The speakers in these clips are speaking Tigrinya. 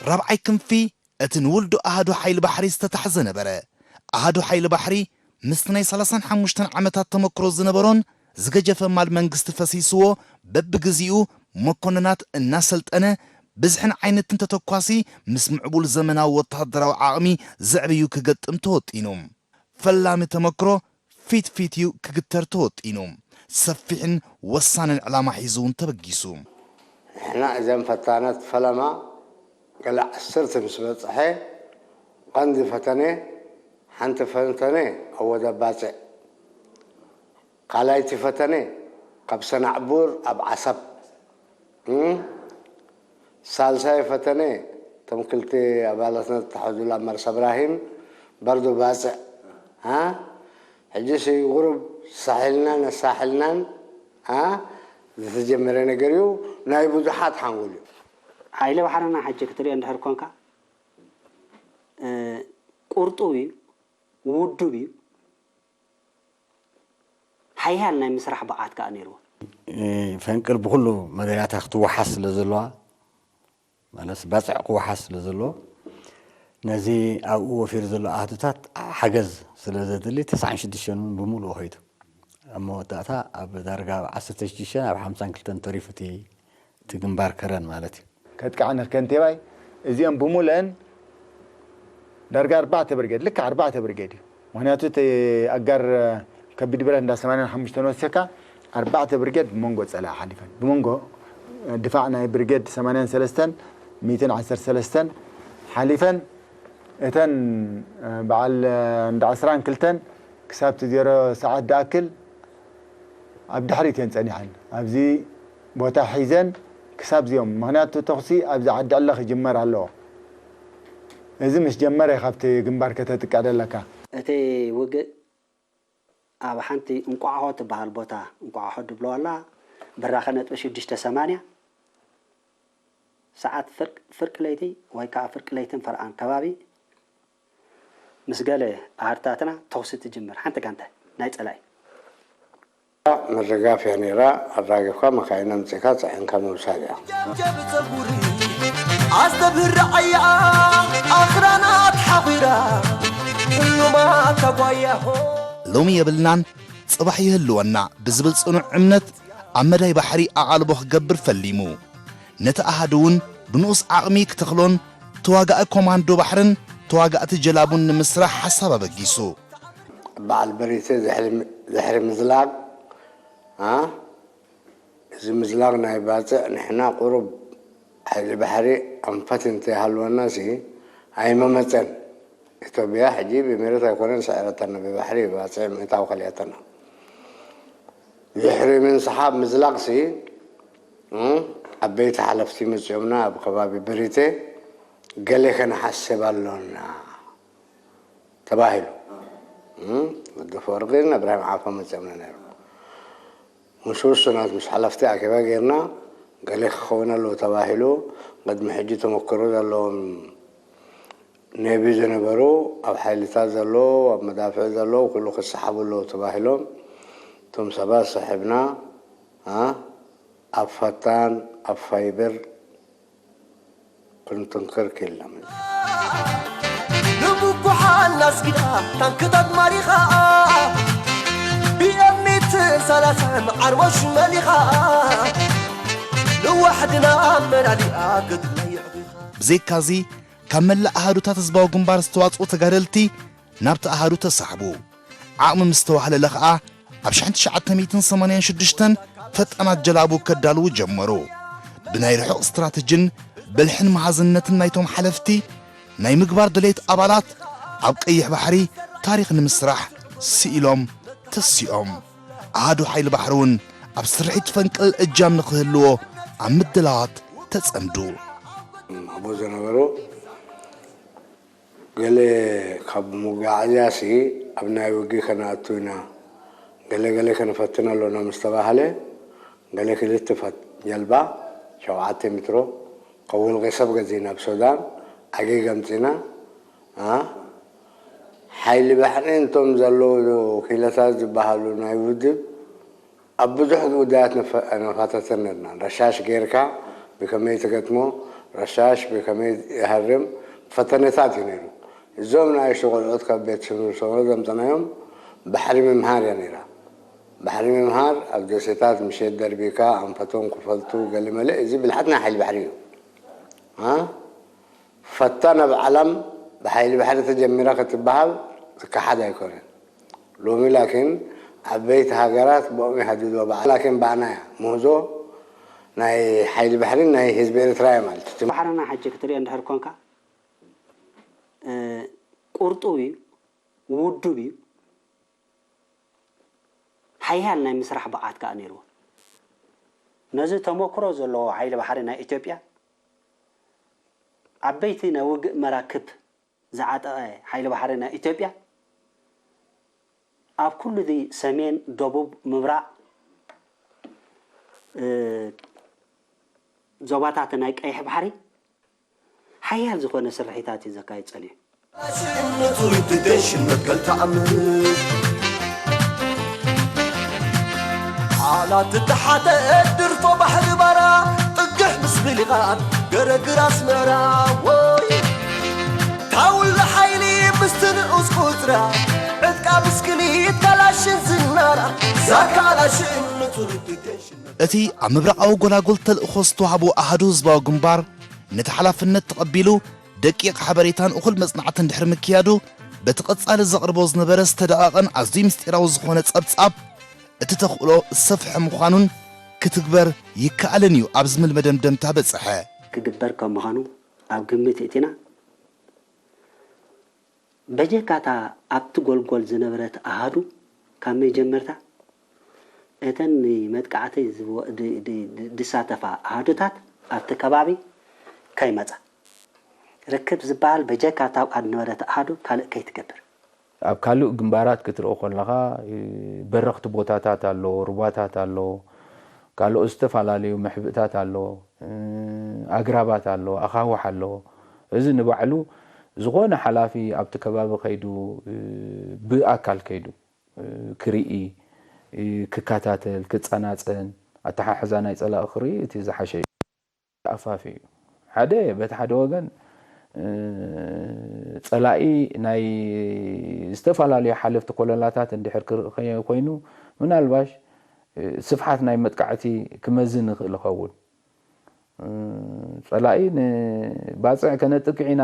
ራብዓይ ክንፊ እቲ ንውልዶ ኣሃዱ ሓይሊ ባሕሪ ዝተታሕዘ ነበረ። ኣሃዱ ሓይሊ ባሕሪ ምስቲ ናይ ሰላሳን ሓሙሽተን ዓመታት ተመክሮ ዝነበሮን ዝገጀፈ ማል መንግስቲ ፈሲስዎ በብግዜኡ መኮንናት እናሰልጠነ ብዝሕን ዓይነትን ተተኳሲ ምስ ምዕቡል ዘመናዊ ወተሃደራዊ ዓቕሚ ዘዕብዩ ክገጥም ተወጢኑ። ፈላሚ ተመክሮ ፊት ፊት እዩ ክግተር ተወጢኑ። ሰፊሕን ወሳንን ዕላማ ሒዙ እውን ተበጊሱ። ንሕና እዘን ፈታነት ፈለማ ገለ ዓሰርተ ምስ በጽሐ ቀንዲ ፈተነ ሓንቲ ፈተነ ኣብ ወደብ ባጽዕ ካልኣይቲ ፈተነ ካብ ሰናዕቡር ኣብ ዓሰብ ሳልሳይ ፈተነ እቶም ክልተ ኣባላትና ዝተታሕዙሉ ኣብ መርሳ እብራሂም በርዶ ባፅዕ እ ሕጂ ሲ ቁሩብ ሳሒልናን ኣሳሒልናን እ ዝተጀመረ ነገር እዩ። ናይ ብዙሓት ሓንጎል እዩ። ሓይሊ ባሕርና ሕጂ ክትሪኦ እንድሕር ኮንካ ቁርጡብ እዩ፣ ውዱብ እዩ። ሓያል ናይ ምስራሕ ብቕዓት ከኣ ነይርዎ። ፈንቅል ብኹሉ መደያታ ክትወሓስ ስለ ዘለዋ ማለት ባፅዕ ክወሓስ ስለ ዘለዎ ነዚ ኣብኡ ወፊሩ ዘሎ ኣህዱታት ሓገዝ ስለ ዘድሊ ተስዓን ሽዱሽተን እውን ብምሉኡ ከይዱ ኣብ መወዳእታ ኣብ ዳርጋ ኣብ ዓሰርተ ሽዱሽተ ኣብ ሓምሳን ክልተን ተሪፉ እቲ እቲ ግንባር ከረን ማለት እዩ። ከጥቅዓኒ ከንቴባይ እዚኦም ብሙሉአን ዳርጋ ኣርባዕተ ብርጌድ ልክዕ ኣርባዕተ ብርጌድ እዩ። ምክንያቱ እቲ ኣጋር ከቢድ ብረት እንዳ ሰማንያን ሓሙሽተን ወሲኽካ ኣርባዕተ ብርጌድ ብመንጎ ፀላኢ ሓሊፈን ብመንጎ ድፋዕ ናይ ብርጌድ ሰማንያን ሰለስተን ሚእትን ዓሰርተ ሰለስተን ሓሊፈን እተን በዓል እንዳ ዕስራን ክልተን ክሳብ እቲ ዜሮ ሰዓት ድኣክል ኣብ ድሕሪት እየን ጸኒሐን ኣብዚ ቦታ ሒዘን ክሳብ እዚኦም ምኽንያቱ ተኹሲ ኣብዚ ዓዲ ዕለ ክጅመር ኣለዎ እዚ ምስ ጀመረ ካብቲ ግንባር ከተጥቅዕ ደለካ። እቲ ውግእ ኣብ ሓንቲ እንቋዕሖ ትበሃል ቦታ እንቋዕሖ ድብለዋ ኣላ ብራኸ ነጥቢ ሽዱሽተ ሰማንያ ሰዓት ፍርቂ ለይቲ ወይ ከዓ ፍርቂ ለይትን ፈርቓን ከባቢ ምስ ገለ ኣሃድታትና ተኹሲ ትጅምር ሓንቲ ጋንታ ናይ ፀላኢ። ምርጋፍ እያ ነይራ። ኣራጊፍካ መኻይን ኣምፂእካ ፅዒንካ ምውሳድ እያ። ጀብጀብ ፀጉሪ ኣስተብህር ዓያ ኣኽራናት ሓኺራ ኩሉማ ካጓያሆ ሎሚ የብልናን ፅባሕ ይህልወና ብዝብል ፅኑዕ እምነት ኣብ መዳይ ባሕሪ ኣቓልቦ ክገብር ፈሊሙ። ነቲ ኣሃዱ እውን ብንኡስ ዓቕሚ ክተኽሎን ተዋጋኢ ኮማንዶ ባሕርን ተዋጋእቲ ጀላቡን ንምስራሕ ሓሳብ ኣበጊሱ። በዓል በሪተ ድሕሪ ምዝላቕ፣ እ፣ እዚ ምዝላቕ ናይ ባጽዕ ንሕና ቁሩብ ሓይሊ ባሕሪ ኣንፈት እንተይሃልወናሲ ኣይመመጸን። ኢትዮጵያ ሕጂ ብመሬት ኣይኮነን ስዒረተና፣ ብባሕሪ ባጽዕ ምእታው ከሊኣተና። ድሕሪ ምንስሓብ ምዝላቕሲ ዓበይቲ ሓለፍቲ መጺኦምና ኣብ ከባቢ ብሪቴ ገለ ከነሓስብ ኣሎና ተባሂሉ። ወዲ ኣፈወርቂን እብራሂም ዓፋ መጺኦምና ነይሮም። ምስ ውሱናት ምስ ሓለፍቲ ኣኬባ ጌርና ገለ ክኸውን ኣለዎ ተባሂሉ። ቅድሚ ሕጂ ተመክሮ ዘለዎም ኔቪ ዝነበሩ ኣብ ሓይልታት ዘለዉ ኣብ መዳፍዕ ዘለዉ ኩሉ ክሰሓቡ ኣለዉ ተባሂሎም እቶም ሰባት ሰሒብና ኣብ ፈታን ኣብ ፋይበር ክንጥንክር ክኢልና። ንምጉሓል ኣስጊዳ ታንክታት ማሪኻ ቢኤምትን ሰላሳን ዓርቦሽ መሊኻ ንዋሕድና ኣመላሊኣ ገድላ የዕቢኻ። ብዘይካዚ ካብ መላእ ኣሃዱታት ህዝባዊ ግንባር ዝተዋጽኡ ተጋደልቲ ናብቲ ኣሃዱ ተሳሕቡ። ዓቕሚ ምስ ተዋህለለ ኸኣ ኣብ ሽሕን ትሽዓተ ሚእትን ሰማንያን ሽዱሽተን ፈጣናት ጀላቡ ከዳልዉ ጀመሩ። ብናይ ርሑቕ ስትራተጅን ብልሕን መሃዝነትን ናይቶም ሓለፍቲ ናይ ምግባር ድሌት ኣባላት ኣብ ቀይሕ ባሕሪ ታሪኽ ንምስራሕ ስኢሎም ተሲኦም። ኣሃዱ ሓይሊ ባሕሪ እውን ኣብ ስርሒት ፈንቅል እጃም ንኽህልዎ ኣብ ምድላዋት ተጸምዱ። ኣብኡ ዝነበሩ ገለ ካብ መጓዓዝያሲ ኣብ ናይ ውግእ ከነኣቱ ኢና፣ ገለ ገለ ከነፈትን ኣሎና ምስ ተባህለ፣ ገለ ክልተ ጀልባ ሸውዓተ ሜትሮ ካብ ውልቂ ሰብ ገዚእና ኣብ ሱዳን ዓጌግ ኣምጺእና። ሓይሊ ባሕሪ እንቶም ዘለዉ ክኢላታት ዝበሃሉ ናይ ውድብ ኣብ ብዙሕ ጉዳያት ንፋተተን ነርና። ረሻሽ ጌርካ ብከመይ ትገጥሞ፣ ረሻሽ ብከመይ ይሃርም ፈተነታት እዩ ነይሩ። እዞም ንኣሽቱ ቆልዑት ካብ ቤት ትምህርቲ ሰውሮ ዘምፀናዮም ባሕሪ ምምሃር እያ ነይራ። ባሕሪ ምምሃር ኣብ ደሴታት ምሸት ደርቢካ ኣንፈቶም ክፈልጡ ገለመለ፣ እዚ ብልሓት ናይ ሓይሊ ባሕሪ እዩ። አ? ፈታ ናብ ዓለም ብሓይሊ ባሕሪ ተጀሚራ ክትበሃል ዝከሓድ ኣይኮነን። ሎሚ ላኪን ዓበይቲ ሃገራት ብኦም ይሃድድዎ በዓል ላኪን ባዕና እያ ምህዞ ናይ ሓይሊ ባሕሪ ናይ ህዝቢ ኤርትራ እያ ማለት እዩ። ባሕርና ሕጂ ክትሪኦ እንድሕር ኮንካ ቁርጡብ እዩ፣ ውዱብ እዩ፣ ሓያል ናይ ምስራሕ ብቕዓት ከኣ ነይርዎ። ነዚ ተመክሮ ዘለዎ ሓይሊ ባሕሪ ናይ ኢትዮጵያ ዓበይቲ ናይ ውግእ መራክብ ዝዓጠቐ ሓይሊ ባሕሪ ናይ ኢትዮጵያ ኣብ ኩሉ እዚ ሰሜን፣ ደቡብ፣ ምብራቕ እ፣ ዞባታት ናይ ቀይሕ ባሕሪ ሓያል ዝኾነ ስርሒታት እዩ ዘካይድ ጸኒሑ። ሽምጹ ትደሽ መትከል ተኣምር ዓላት ተሓተ ድርፎ ባሕሪ ባራ ጥግሕ ምስ ብሊቓት ገረግር ኣስመራ ወይ ታውል ሓይሊ ምስቲ ንኡስ ቁጽራ ዕጥቃ ብስክሊት ካላሽን ዝናራ ዛካላሽን ንጹር ትደሽ እቲ ኣብ ምብራቓዊ ጎላጉል ተልእኾ ዝተዋህቦ ኣሃዱ ህዝባዊ ግንባር፣ ነቲ ሓላፍነት ተቐቢሉ፣ ደቂቕ ሓበሬታን እኹል መጽናዕትን ድሕሪ ምክያዱ፣ በቲ ቀጻሊ ዘቕርቦ ዝነበረ ዝተደቓቐን ኣዝዩ ምስጢራዊ ዝኾነ ጸብጻብ፣ እቲ ተኽእሎ ዝሰፍሐ ምዃኑን ክትግበር ይከኣልን እዩ ኣብ ዝብል መደምደምታ በጽሐ። ክግበር ከም ምዃኑ ኣብ ግምት እቲና፣ በጀካታ ኣብቲ ጎልጎል ዝነበረት ኣሃዱ ካብ መጀመርታ እተን ንመጥቃዕቲ ዝወ- ድ- ድ- ድ- ዝሳተፋ ኣሃዱታት ኣብቲ ከባቢ ከይመጻ ርክብ ዝበሃል በጀካታ ኣብኣ ዝነበረት ኣሃዱ ካልእ ከይትገብር ኣብ ካልእ ግንባራት ክትርኢ ከለኻ በረኽቲ ቦታታት ኣሎ፣ ሩባታት ኣሎ፣ ካልኦት ዝተፈላለዩ መሕብእታት ኣሎ፣ ኣግራባት ኣሎ፣ ኣኻውሕ ኣሎ። እዚ ንባዕሉ ዝኾነ ሓላፊ ኣብቲ ከባቢ ከይዱ ብኣካል ከይዱ ክርኢ፣ ክከታተል፣ ክጸናጸን ኣተሓሕዛ ናይ ጸላኢ ክርኢ እቲ ዝሓሸ እዩ። ኣፋፊ እዩ። ሓደ በቲ ሓደ ወገን ጸላኢ ናይ ዝተፈላለዩ ሓለፍቲ ኮለላታት እንድሕር ክርኢ ኮይኑ ምናልባሽ ስፍሓት ናይ መጥቃዕቲ ክመዝን ይኽእል ይኸውን። ጸላኢ ንባጽዕ ከነጥቅዕ ኢና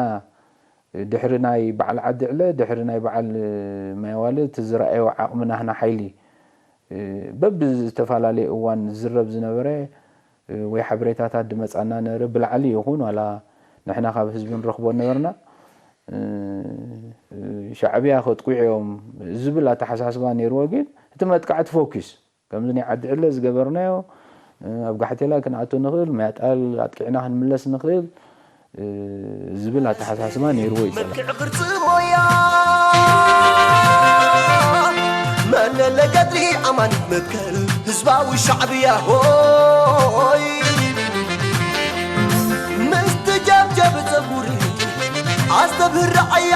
ድሕሪ ናይ በዓል ዓዲ ዕለ፣ ድሕሪ ናይ በዓል ማይ ኣዋልድ እቲ ዝረኣዮ ዓቕሚ ናህና ሓይሊ በብዝተፈላለየ እዋን ዝዝረብ ዝነበረ ወይ ሓበሬታታት ዝመጻና ነበረ ብላዕሊ ይኹን ዋላ ንሕና ካብ ህዝቢ ንረኽቦ ነበርና ሻዕብያ ከጥቅዑ እዮም ዝብል ኣተሓሳስባ ነይርዎ። ግን እቲ መጥቃዕቲ ፎኪስ ከምዚ ናይ ዓዲ ዕለ ዝገበርናዮ ኣብ ጋሕቴላ ክንኣቱ ንኽእል፣ ማያጣል ኣጥቂዕና ክንምለስ ንኽእል ዝብል ኣተሓሳስባ ነይርዎ እዩ ጸላኢ። መልክዕ ቅርጺ ሞያ መለለ ገድሊ ኣማኒት መትከል ህዝባዊ ሻዕብያ ሆይ ምስ ትጀብጀብ ጸጉሪ ኣስተብህር ረዓያ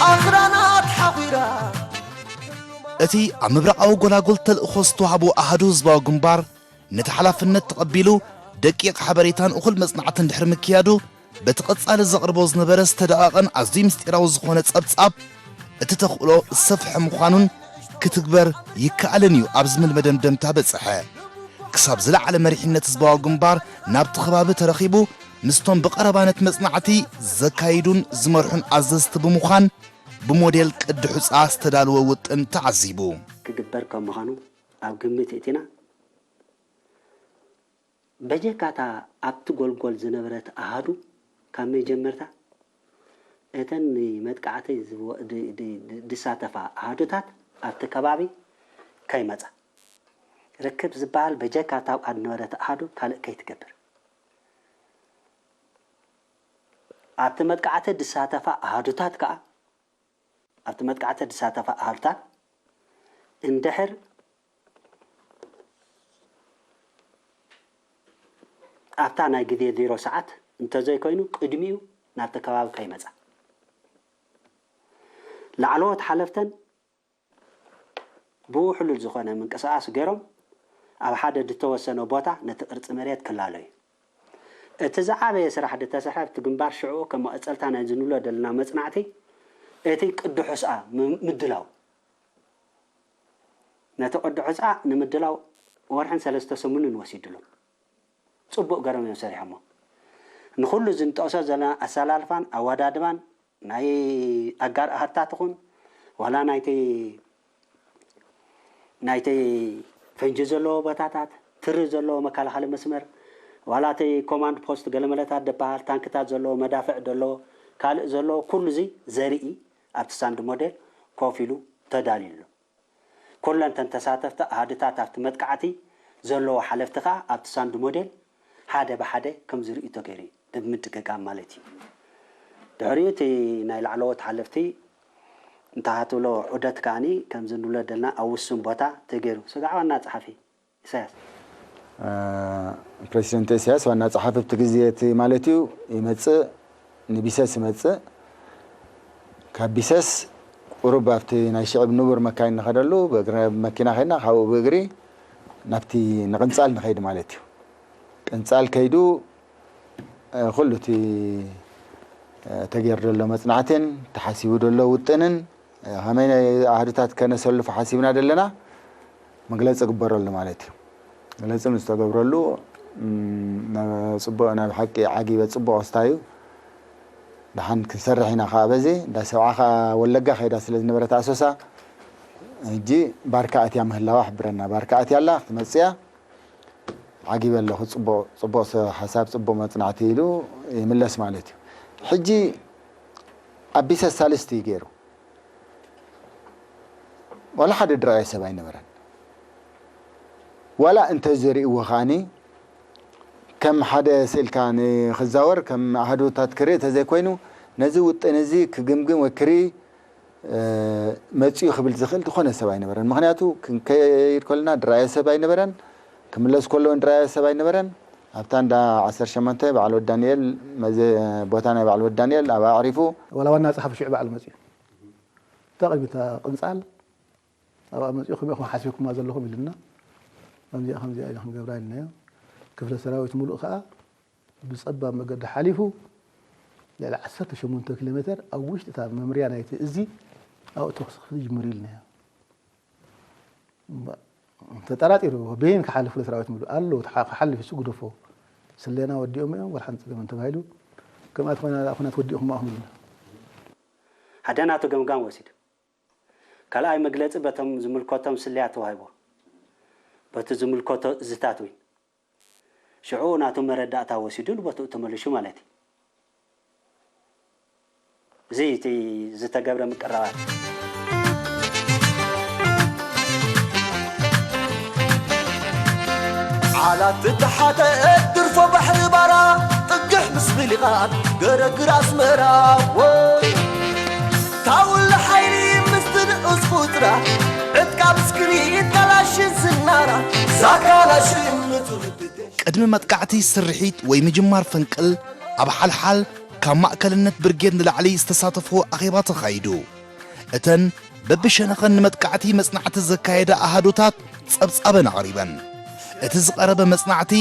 ኣኽራናት ሓኺራ እቲ ኣብ ምብራቓዊ ጎላጉል ተልእኾ ዝተዋህቦ ኣሃዱ ህዝባዊ ግንባር፣ ነቲ ሓላፍነት ተቐቢሉ፣ ደቂቕ ሓበሬታን እኹል መጽናዕትን ድሕሪ ምክያዱ፣ በቲ ቀጻሊ ዘቕርቦ ዝነበረ ዝተደቓቐን ኣዝዩ ምስጢራዊ ዝኾነ ጸብጻብ፣ እቲ ተኽእሎ ዝሰፍሐ ምዃኑን ክትግበር ይከኣልን እዩ ኣብ ዝብል መደምደምታ በጽሐ። ክሳብ ዝለዓለ መሪሕነት ህዝባዊ ግንባር ናብቲ ከባቢ ተረኺቡ፣ ምስቶም ብቐረባ ነቲ መጽናዕቲ ዘካይዱን ዝመርሑን ኣዘዝቲ ብምዃን፣ ብሞዴል ቅዲ ሑጻ ዝተዳለወ ውጥን ተዓዚቡ። ክግበር ከም ምዃኑ ኣብ ግምት እእቲና፣ በጀካታ ኣብቲ ጎልጎል ዝነበረት ኣሃዱ ካብ መጀመርታ እተን ንመጥቃዕቲ ዝሳተፋ ኣሃዱታት ኣብቲ ከባቢ ከይመጻ ርክብ ዝበሃል በጀካታ ኣብኣ ዝነበረት ኣሃዱ ካልእ ከይትገብር ኣብቲ መጥቃዕቲ ዝሳተፋ ኣሃዱታት ከኣ ኣብቲ መጥቃዕቲ ዝሳተፋ ኣሃዱታት እንድሕር ኣብታ ናይ ግዜ ዜሮ ሰዓት እንተዘይኮይኑ ቅድሚኡ ናብቲ ከባቢ ከይመጻ ላዕለዎት ሓለፍተን ብውሕሉል ዝኾነ ምንቅስቓስ ገይሮም ኣብ ሓደ ዝተወሰነ ቦታ ነቲ ቅርጺ መሬት ክላለዩ እቲ ዝዓበየ ስራሕ ዝተሰርሐ ኣብቲ ግንባር ሽዑ ከም መቐጸልታ ናይ ዝንብሎ ዘለና መጽናዕቲ እቲ ቅዲ ሑስኣ ም- ምድላው ነቲ ቅዲ ሑስኣ ንምድላው ወርሕን ሰለስተ ሰሙንን ወሲድሎም። ጽቡቕ ገሮም እዮም ሰሪሖሞ። ንኹሉ ዝንጠቕሶ ዘለና ኣሰላልፋን ኣወዳድባን ናይ ኣጋር ኣሃድታት ይኹን ዋላ ናይቲ ናይቲ ፈንጂ ዘለዎ ቦታታት ትሪ ዘለዎ መከላኸሊ መስመር ዋላ እቲ ኮማንድ ፖስት ገለመለታት ደበሃል ታንክታት ዘለዎ መዳፍዕ ዘለዎ ካልእ ዘለዎ ኩሉ እዚ ዘርኢ ኣብቲ ሳንድ ሞዴል ኮፍ ኢሉ ተዳልዩ ኣሎ። ኩለን ተን ተሳተፍቲ ኣሃድታት ኣብቲ መጥቃዕቲ ዘለዎ ሓለፍቲ ከኣ ኣብቲ ሳንድ ሞዴል ሓደ ብሓደ ከም ዝርእዩ ተገይሩ እዩ ብምድግጋም ማለት እዩ። ድሕሪኡ እቲ ናይ ላዕለዎት ሓለፍቲ እንታይ ትብሎ ዑደት ከኣኒ ከምዚ ንብሎ ደልና ኣብ ውሱን ቦታ ተገይሩ ስጋዕ ዋና ጸሓፊ ኢሳያስ ፕሬዚደንት ኢሳያስ ዋና ጸሓፊ ኣብቲ ግዜ እቲ ማለት እዩ ይመጽእ ንቢሰስ ይመጽእ ካብ ቢሰስ ቁሩብ ኣብቲ ናይ ሽዕብ ንቡር መካይን ንኸደሉ ብእግሪ መኪና ኸድና ካብኡ ብእግሪ ናብቲ ንቕንጻል ንኸይድ ማለት እዩ ቅንጻል ከይዱ ኩሉ እቲ ተገይሩ ዘሎ መጽናዕትን ተሓሲቡ ዘሎ ውጥንን ከመይ ናይ ኣሃዱታት ከነሰልፎ ሓሲብና ዘለና መግለፂ ግበረሉ ማለት እዩ። መግለፂ ምስ ተገብረሉ ፅቡቕ ናይ ብሓቂ ዓጊበ ፅቡቕ ክስታይ እዩ። ደሓን ክንሰርሕ ኢና ከዓ በዚ እንዳ ሰብዓ ከዓ ወለጋ ከይዳ ስለ ዝነበረት ኣሶሳ ሕጂ ባርካ ኣትያ ምህላዋ ሕብረና ባርካ ኣትያ ኣላ ክትመፅያ ዓጊበ ኣለኹ፣ ፅቡቕ ሓሳብ፣ ፅቡቕ መፅናዕቲ ኢሉ ይምለስ ማለት እዩ። ሕጂ ኣቢሰ ሳልስቲ እዩ ገይሩ። ዋላ ሓደ ድራየ ሰብ ኣይነበረን። ዋላ እንተዘሪእዎ ከዓኒ ከም ሓደ ስእልካ ንክዛወር ከም ኣህዶታት ክርኢ ተዘይኮይኑ ነዚ ውጥን እዚ ክግምግም ወይ ክርኢ መፅኡ ክብል ዝኽእል ዝኾነ ሰብ ኣይነበረን። ምክንያቱ ክንከይድ ከለና ድራየ ሰብ ኣይነበረን፣ ክምለስ ከሎ እውን ድራየ ሰብ ኣይነበረን። ኣብታ እንዳ ዓሰርተ ሸሞንተ በዓል ወዲ ዳንኤል መዘ- ቦታ ናይ በዓል ወዲ ዳንኤል ኣብ ኣዕሪፉ ዋላ ዋና ጸሓፊ ሽዑ በዓሉ መፅኡ እታ ቅድሚ እታ ቅንፃል ኣብኣ መፅኡ ከመይ ኢኹም ሓሲብኩማ ዘለኹም ኢሉና። ከምዚኣ ከምዚኣ ኢና ክንገብራ ኢልናዮ። ክፍለ ሰራዊት ሙሉእ ከዓ ብጸባብ መገዲ ሓሊፉ ልዕሊ ዓሰርተ ሸሞንተ ኪሎ ሜተር ኣብ ውሽጢ እታ መምርያ ናይቲ እዚ ኣብኡ ተኹሲ ክፍሊ ጅምር ኢልናዮ። እምበ- ተጠራጢሩ በየን ክሓልፍ ክፍለ ሰራዊት ምሉ ኣሎ ተሓ- ክሓልፍ እሱ ግደፎ ስለና ወዲኦም እዮም ወላ ሓንቲ ጸገም እንተባሂሉ ከምኣ ተኾይና ደኣ ኩናት ወዲእኹም ኣኹም ኢልና። ሓደ ናቱ ገምጋም ወሲዱ። ካልኣይ መግለጺ በቶም ዝምልከቶም ስለያ ተዋሂብዎ። በቲ ዝምልከቶ እዝታት እውን። ሽዑ ናቱ መረዳእታ ወሲዱ ንቦትኡ ተመሊሹ ማለት እዩ። እዚ እቲ ዝተገብረ ምቅርራባት። ዓላት ትተሓተ ድርፎ ባሕሪ ባራ ጥግሕ ምስ ብሊቓት ገረግር ኣስመራ ወይ ታውል ሓይሊ ምስቲ ንኡስ ቁፅራ ዕጥቃ ብስክሊት ካላሽን ስናራ ዛካላሽን ንፁር ትተሽ ቅድሚ መጥቃዕቲ ስርሒት ወይ ምጅማር ፈንቅል ኣብ ሓልሓል ካብ ማእከልነት ብርጌድ ንላዕሊ ዝተሳተፎ ኣኼባ ተኻይዱ። እተን በብሸነኸን ንመጥቃዕቲ መጽናዕቲ ዘካየዳ ኣሃዱታት ጸብጻበን ኣቕሪበን። እቲ ዝቐረበ መጽናዕቲ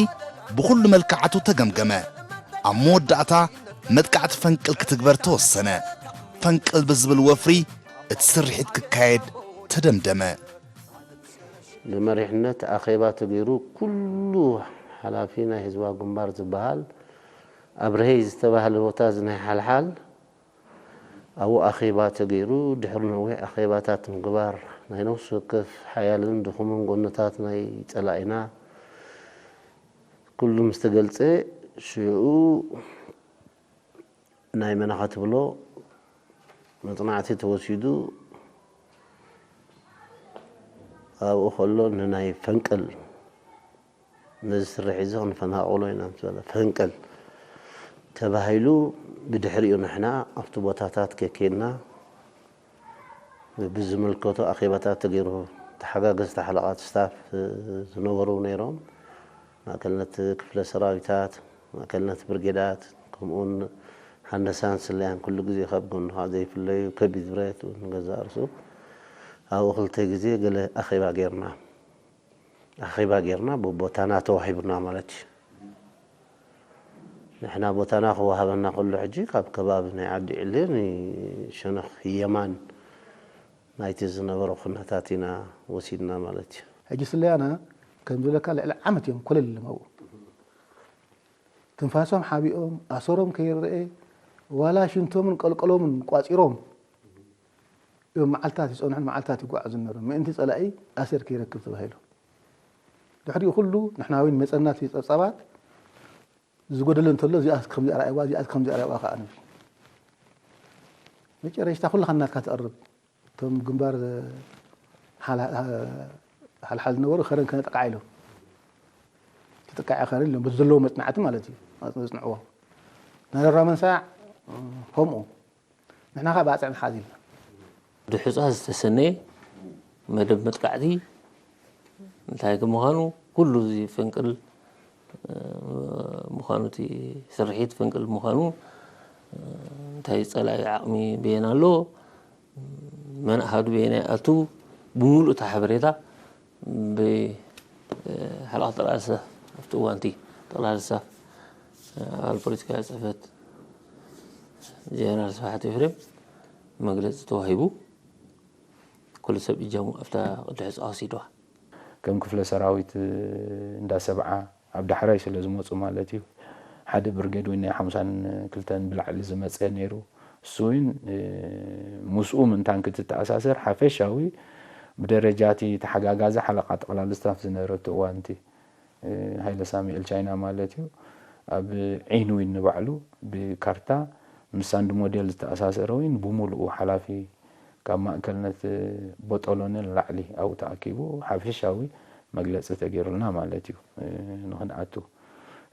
ብኹሉ መልክዓቱ ተገምገመ። ኣብ መወዳእታ መጥቃዕቲ ፈንቅል ክትግበር ተወሰነ። ፈንቅል ብዝብል ወፍሪ እቲ ስርሒት ክካየድ ተደምደመ። ብመሪሕነት ኣኼባ ተገይሩ ኩሉ ሓላፊ ናይ ህዝባዊ ግንባር ዝበሃል ኣብ ርሀይ ዝተባህለ ቦታ እዚ ናይ ሓልሓል ኣብኡ ኣኼባ ተገይሩ ድሕሪ ነዊሕ ኣኼባታት ምግባር ናይ ነፍሲ ወከፍ ሓያልን ድኹምን ጎንታት ናይ ጸላኢና ኩሉ ምስ ተገልጸ ሽዑ ናይ መነኻ ትብሎ መፅናዕቲ ተወሲዱ ኣብኡ ከሎ ንናይ ፈንቅል ነዚ ስርሕ እዚ ክንፈናቕሎ ኢና ምስ በለ ፈንቅል ተባሂሉ ብድሕሪኡ ንሕና ኣብቲ ቦታታት ከኬድና ብዝምልከቶ ኣኼባታት ተገይሩ ተሓጋገዝቲ ሓለቓት ስታፍ ዝነበሩ ነይሮም ማእከልነት ክፍለ ሰራዊታት ማእከልነት ብርጌዳት ከምኡውን ሃንደሳን ስለያን ኩሉ ግዜ ካብ ጎንኻ ዘይፍለዩ ከቢድ ብረት ንገዛእ ርእሱ ኣብኡ ክልተ ግዜ ገለ ኣኼባ ጌርና ኣኼባ ጌርና ብቦታና ተዋሂቡና ማለት እዩ። ንሕና ቦታና ክወሃበና ከሎ ሕጂ ካብ ከባቢ ናይ ዓዲ ዕሌ ንሸነኽ የማን ናይቲ ዝነበረ ኩነታት ኢና ወሲድና ማለት እዩ። ሕጂ ስለያና ከም ዝብለካ ልዕሊ ዓመት እዮም ኮለል ኢሎም ኣብኡ ትንፋሶም ሓቢኦም ኣሰሮም ከይረአ ዋላ ሽንቶምን ቀልቀሎምን ቋፂሮም እዮም መዓልታት ይፀንሑን መዓልታት ይጓዓዙ ነይሮም ምእንቲ ፀላኢ ኣሰር ከይረክብ ተባሂሉ። ድሕሪኡ ኩሉ ንሕና እውን መፀና እቲ ፀብፃባት ዝጎደለ እንተሎ እዚኣ ከምዚኣ ረኣይዋ እዚኣ ከምዚኣ ረኣይዋ ከዓ ንብል። መጨረሽታ ኩልኻ ናትካ ትቐርብ እቶም ግንባር ሓልሓል ዝነበሩ ኸረን ከነጥቃዕ ኢሎም ተጠቃዒ ኸረን ኢሎም በቲ ዘለዎ መፅናዕቲ ማለት እዩ ኣፅንዕዎ ናይ ሮራ መንሳዕ ከምኡ ንሕና ከዓ ብኣፅዕ ንሓዝ ኢልና ድሑፃ ዝተሰነየ መደብ መጥቃዕቲ እንታይ ምዃኑ ኩሉ እዚ ፈንቅል ምዃኑ እቲ ስርሒት ፈንቅል ምዃኑ እንታይ ፀላኢ ዓቕሚ በየን ኣሎ መን ኣሃዱ በየናይ ኣቱ ብምሉእ እቲ ሓበሬታ ብሓለቓ ጠቕላላ ስታፍ ኣብቲ እዋንቲ ጠቕላላ ስታፍ ኣባል ፖለቲካዊ ፅሕፈት ጀነራል ስብሓት ኤፍሬም መግለፂ ተዋሂቡ። ኩሉ ሰብ እጃሙ ኣብታ ቅዲ ሕፃ ወሲድዋ። ከም ክፍለ ሰራዊት እንዳ ሰብዓ ኣብ ዳሕራይ ስለ ዝመፁ ማለት እዩ። ሓደ ብርጌድ ወይ ናይ ሓምሳን ክልተን ብላዕሊ ዝመፀ ነይሩ። እሱ እውን ምስኡ ምንታን ክትተኣሳሰር ሓፈሻዊ ብደረጃ እቲ ተሓጋጋዚ ሓለቓ ጠቕላሊ ስታፍ ዝነበረቱ እዋንቲ ሃይለ ሳሙኤል ቻይና ማለት እዩ ኣብ ዒን ዊን ንባዕሉ ብካርታ ምስ ሳንድ ሞዴል ዝተኣሳሰረ ዊን ብሙሉኡ ሓላፊ ካብ ማእከልነት ቦጦሎኒ ንላዕሊ ኣብኡ ተኣኪቡ ሓፈሻዊ መግለፂ ተገይሩልና ማለት እዩ ንኽንኣቱ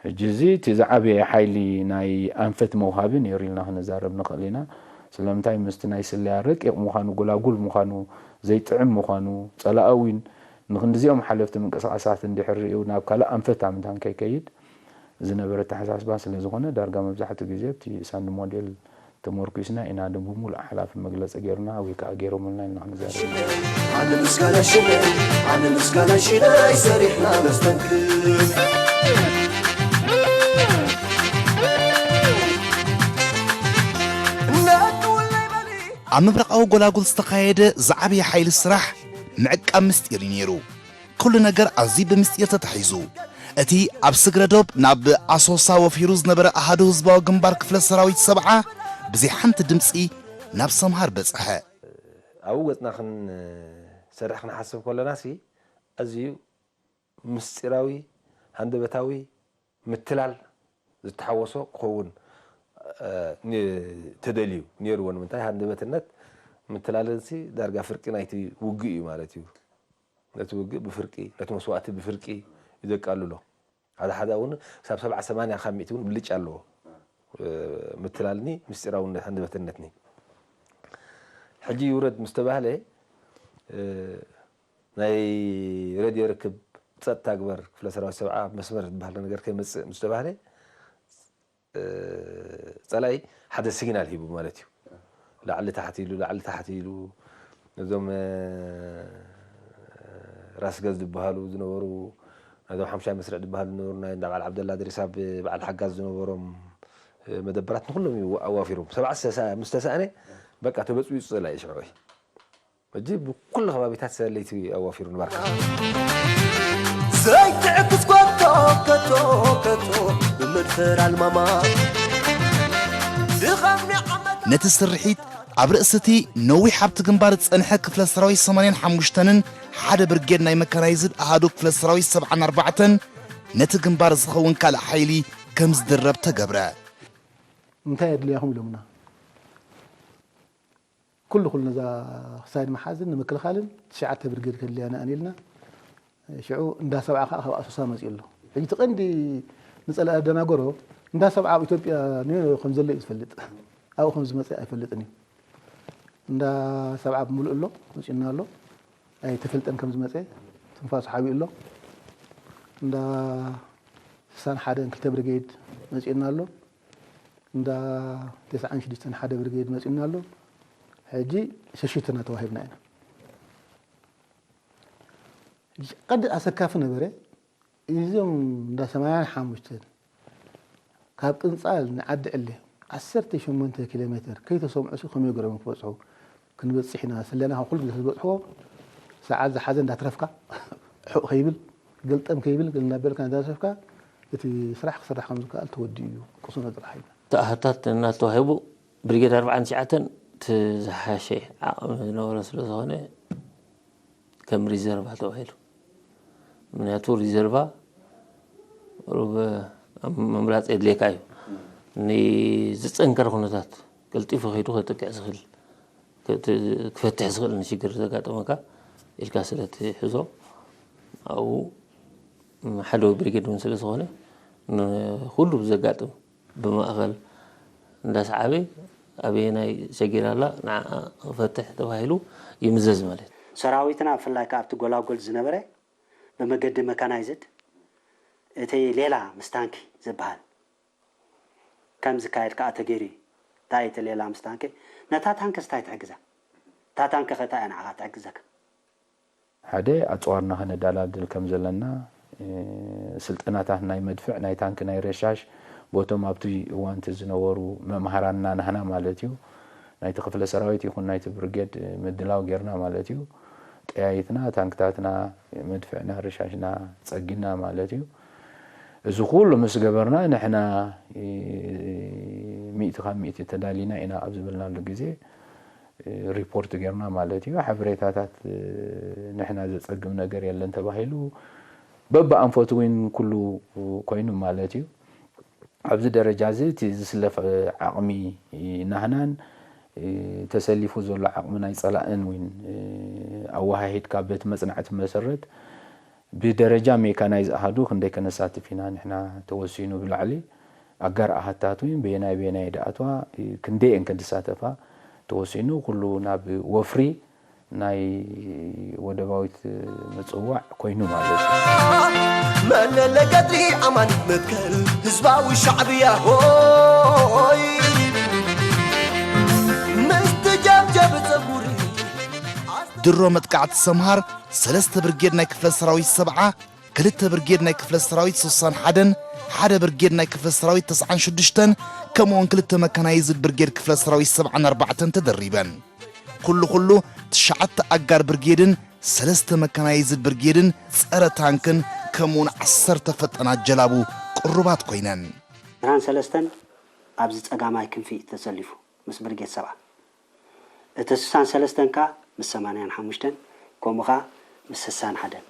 ሕጂ እዚ እቲ ዝዓበየ ሓይሊ ናይ ኣንፈት መውሃቢ ነይሩ ኢልና ክንዛረብ ንኽእል ኢና ስለምንታይ ምስቲ ናይ ስለያ ረቂቕ ምዃኑ ጎላጉል ምዃኑ ዘይጥዕም ምዃኑ ጸላኢ ዊን ንኽንድዚኦም ሓለፍቲ ምንቅስቓሳት እንድሕር ርእዩ ናብ ካልእ ኣንፈት ኣምንታን ከይከይድ ዝነበረ ኣተሓሳስባ ስለ ዝኾነ ዳርጋ መብዛሕትኡ ግዜ ኣብቲ ሳንድ ሞዴል ተመርኲስና ኢና ብሙሉእ ሓላፊ መግለፂ ገይርና ወይ ከዓ ገይሮምልና ኢልና ክንዛረብ ኣነ ምስጋና ሽመይ ኣነ ምስጋና ሽመይ ሰሪሕና ነስተንክር ኣብ ምብራቓዊ ጎላጉል ዝተኻየደ ዝዓበየ ሓይሊ ስራሕ ምዕቃብ ምስጢር እዩ ነይሩ። ኩሉ ነገር ኣዝዩ ብምስጢር ተታሒዙ። እቲ ኣብ ስግረ ዶብ ናብ ኣሶሳ ወፊሩ ዝነበረ ኣሃዱ ህዝባዊ ግንባር ክፍለ ሰራዊት ሰብዓ ብዘይ ሓንቲ ድምጺ ናብ ሰምሃር በጽሐ። ኣብኡ ገጽና ክንሰርሕ ክንሓስብ ከለናሲ ኣዝዩ ምስጢራዊ፣ ሃንደበታዊ፣ ምትላል ዝተሓወሶ ክኸውን ተደልዩ ነይርዎ። ንምንታይ ሃንደበትነት ምትላልን ሲ ዳርጋ ፍርቂ ናይቲ ውግእ እዩ ማለት እዩ። ነቲ ውግእ ብፍርቂ፣ ነቲ መስዋእቲ ብፍርቂ እዩ ዘቃልሎ። ሓደ ሓደ እውን ክሳብ ሰብዓ ሰማንያ ካብ ሚእቲ እውን ብልጫ ኣለዎ። ምትላልኒ ምስጢራውነት ሃንደበትነትኒ። ሕጂ ይውረድ ምስ ተባህለ ናይ ሬድዮ ርክብ ጸጥታ ግበር ክፍለ ሰራዊት ሰብዓ መስመር ዝበሃል ነገር ከይመጽእ ምስ ተባህለ ጸላኢ ሓደ ሲግናል ሂቡ ማለት እዩ። ላዕሊ ታሕቲ ኢሉ ላዕሊ ታሕቲ ኢሉ ነዞም ራስ ገዝ ዝበሃሉ ዝነበሩ ነዞም ሓምሻይ መስርዕ ዝበሃሉ ዝነበሩ ናይ እንዳ በዓል ዓብደላ ድሪስ ኣብ በዓል ሓጋዝ ዝነበሮም መደበራት ንኩሎም እዩ ኣዋፊሮም። ሰብዓ ምስ ተሳእነ በቃ ተበፅቢፁ ጸላኢ ሽዑ ሕጂ ብኩሉ ከባቢታት ሰለይቲ ኣዋፊሩ ንባርካ። ዘይትዕክስ ከቶ ከቶ ከቶ ብመድፈር ኣልማማ ነቲ ስርሒት ኣብ ርእሲ እቲ ነዊሕ ኣብቲ ግንባር ዝጸንሐ ክፍለ ሰራዊት ሰማንያን ሓሙሽተን ሓደ ብርጌድ ናይ መካናይዝድ ኣሃዱ ክፍለ ሰራዊት ሰብዓን ኣርባዕተን ነቲ ግንባር ዝኸውን ካልእ ሓይሊ ከም ዝድረብ ተገብረ። እንታይ የድልያኹም ኢሎምና። ኩሉ ኩሉ ነዛ ክሳይድ ምሓዝን ንምክልኻልን ትሽዓተ ብርጌድ ከድልያና እየን ኢልና። ሽዑ እንዳ ሰብዓ ከዓ ካብ ኣሶሳ መፂኡ ኣሎ። ሕጂ እቲ ቀንዲ ንፀላኢ ኣደናገሮ እንዳ ሰብዓ ኣብ ኢትዮጵያ ኒዮ ከም ዘሎ እዩ ዝፈልጥ። ኣብኡ ከም ዝመፀ ኣይፈልጥን እዩ። እንዳ ሰብዓ ብምሉእ ኣሎ መፂኡና ኣሎ። ኣይተፈልጠን ከም ዝመፀ ትንፋሱ ሓቢኡ ኣሎ። እንዳ ስሳን ሓደን ክልተ ብርጌድ መፂኡና ኣሎ። እንዳ ተስዓን ሽዱሽተን ሓደ ብርጌድ መፂኡና ኣሎ። ሕጂ ሸሽትና ተዋሂብና ኢና። ቀንዲ ኣሰካፊ ነበረ። እዞም እንዳ ሰማንያን ሓሙሽተን ካብ ቅንጻል ንዓዲ ዕሊ ዓሰርተ ሸሞንተ ኪሎ ሜትር ከይተሰምዑ ሲ ከመይ ገይሮም ክበጽሑ? ክንበጽሕ ኢና ስለና ካብ ኩሉ ግዜ ዝበጽሕዎ ሰዓት ዝሓዘ እንዳትረፍካ ሕቕ ከይብል ገልጠም ከይብል ገለ እናበልካ እንዳሰፍካ እቲ ስራሕ ክስራሕ ከም ዝከኣል ተወዲኡ እዩ። ቅስኖ ጥራሕ ኢልና። ተኣሃታት እናተዋሂቡ ብሪጌድ ኣርባዓን ትሽዓተን እቲ ዝሓሸ ዓቕሚ ዝነበሮ ስለ ዝኾነ ከም ሪዘርቫ ተባሂሉ። ምክንያቱ ሪዘርቫ ሩብ ኣብ ምምላፅ የድልየካ እዩ። ንዝፀንከረ ኩነታት ቀልጢፉ ከይዱ ከጥቅዕ ዝኽእል ክፈትሕ ዝኽእል ንሽግር ዘጋጠመካ ኢልካ ስለ ትሕዞ ኣብኡ ሓደ ብሪጌድ እውን ስለ ዝኾነ ንኩሉ ዘጋጥም ብማእኸል እንዳሰዓበ ኣበየናይ ሸጊር ኣላ ንዓ ክፈትሕ ተባሂሉ ይምዘዝ ማለት እዩ። ሰራዊትና ብፍላይ ከዓ ኣብቲ ጎላጎል ዝነበረ ብመገዲ መካናይዝድ እቲ ሌላ ምስ ታንኪ ዝበሃል ከም ዝካየድ ከዓ ተገይሩ እዩ። እንታይ እቲ ሌላ ምስ ታንኪ ነታ ታንክስ እንታይ ትሕግዛ? እታ ታንኪ ከ እንታይ እያ ንዓኻ ትሕግዘካ? ሓደ ኣፅዋርና ከነዳላድል ከም ዘለና ስልጠናታት ናይ መድፍዕ ናይ ታንክ ናይ ረሻሽ ቦቶም ኣብቲ እዋንቲ ዝነበሩ መምሃራንና ናህና ማለት እዩ ናይቲ ክፍለ ሰራዊት ይኹን ናይቲ ብርጌድ ምድላው ጌርና ማለት እዩ። ጠያይትና ታንክታትና መድፍዕና ረሻሽና ፀጊና ማለት እዩ። እዚ ኩሉ ምስ ገበርና ንሕና ሚእቲ ካብ ሚእቲ ተዳሊና ኢና ኣብ ዝበልናሉ ግዜ ሪፖርት ጌርና ማለት እዩ። ሓበሬታታት ንሕና ዘፀግም ነገር የለን ተባሂሉ በብኣንፈቱ እውን ኩሉ ኮይኑ ማለት እዩ። ኣብዚ ደረጃ እዚ እቲ ዝስለፍ ዓቕሚ ናህናን ተሰሊፉ ዘሎ ዓቕሚ ናይ ፀላእን እውን ኣወሃሂድካ በቲ መፅናዕቲ መሰረት ብደረጃ ሜካናይዝ ኣሃዱ ክንደይ ከነሳትፍ ኢና ንሕና ተወሲኑ ብላዕሊ ኣጋር ኣሃታት እውን በየናይ በየናይ ደኣትዋ ክንደይ እየን ከድሳተፋ ተወሲኑ ኩሉ ናብ ወፍሪ ናይ ወደባዊት ምፅዋዕ ኮይኑ ማለት እዩ። መለለ ገድሊ ኣማን መትከል ህዝባዊ ሻዕብያ ሆይ ምስ ትጀብጀብ ፀጉሪ ድሮ መጥቃዕቲ ሰምሃር ሰለስተ ብርጌድ ናይ ክፍለ ሰራዊት ሰብዓ ክልተ ብርጌድ ናይ ክፍለ ሰራዊት ስሳን ሓደን ሓደ ብርጌድ ናይ ክፍለ ሰራዊት ተስዓን ሽዱሽተን ከምኡውን ክልተ መካናይዝድ ብርጌድ ክፍለ ሰራዊት ሰብዓን ኣርባዕተን ተደሪበን። ኩሉ ኩሉ ትሽዓተ ኣጋር ብርጌድን ሰለስተ መካናይዝድ ብርጌድን ጸረ ታንክን ከምኡውን ዓሰርተ ፈጣናት ጀላቡ ቅሩባት ኮይነን። ዕስራን ሰለስተን ኣብዚ ጸጋማይ ክንፊ ተሰሊፉ ምስ ብርጌድ ሰብዓ። እቲ ስሳን ሰለስተን ከኣ ምስ ሰማንያን ሓሙሽተን ከምኡ ከኣ ምስ ስሳን ሓደን